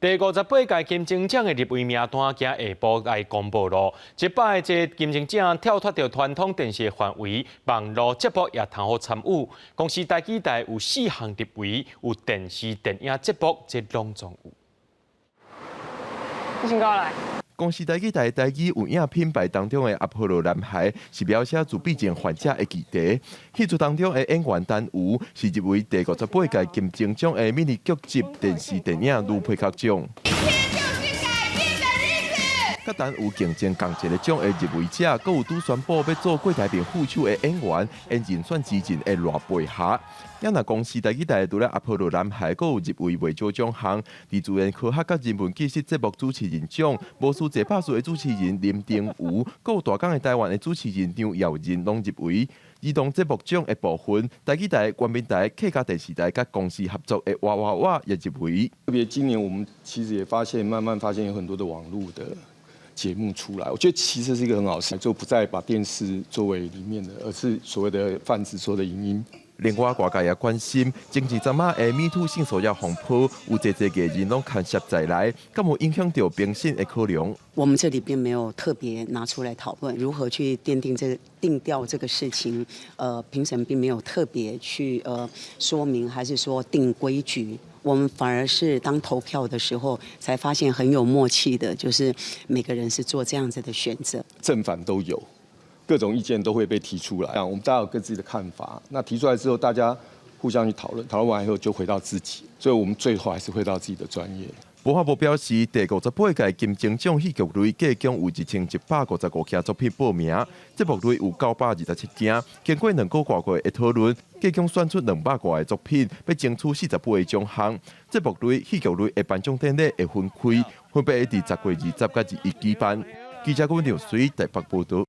第58屆金鐘獎的入圍名單今下晡來公布囉。這擺這金鐘獎跳脫著傳統電視範圍，網路節目也通好參與。公視台語台有四項入圍，有電視、電影節目，這攏總有。你先過來。公視台語台台語有影品牌當中的阿波羅男孩是描寫自閉症患者的議題。戲劇當中的演員陳瑜是入圍第58屆金鐘獎的迷你劇集電視電影女配角獎。佮陳瑜競爭仝一个獎的入圍者，閣有拄宣布欲做郭台銘副手的演員，演人選之人的賴佩霞。也若公視台語台除了阿波羅男孩，閣有入圍袂少獎項。佇自然科學佮人文紀實節目主持人獎，無輸這百事的主持人林定瑜，閣有大港的台灣的主持人張耀仁攏入圍。兒童節目獎的部分，台語台、原民台、客家電視台佮公視合作的娃娃娃也入圍。特別今年我們其實也發現，慢慢發現有很多的網路的節目出來，我覺得其實是一個很好事，就不再把電視作為裡面的，而是所謂的泛指說的影音。另外，外界也關心，前一陣仔的 Me Too 性騷擾風波，有濟濟藝人攏牽涉在內，敢有影響著評審的考量？我們這裡並沒有特別拿出來討論如何去奠定這個定調這個事情，評審並沒有特別去說明，還是說定規矩。我們反而是當投票的時候，才發現很有默契的，就是每個人是做這樣子的選擇。正反都有，各種意見都會被提出來，我們大家有各自的看法。那提出來之後，大家互相去討論，討論完以後就回到自己，所以我們最後還是回到自己的專業。文化部表示，第58屆金鐘獎戲劇類計共有1155件作品報名，節目類有927件。經過2個外月的討論，計共選出200外個作品，欲爭取48個獎項。節目類、戲劇類的頒獎典禮會分開，分別佇10月20佮21舉辦。記者郭文水台北報導。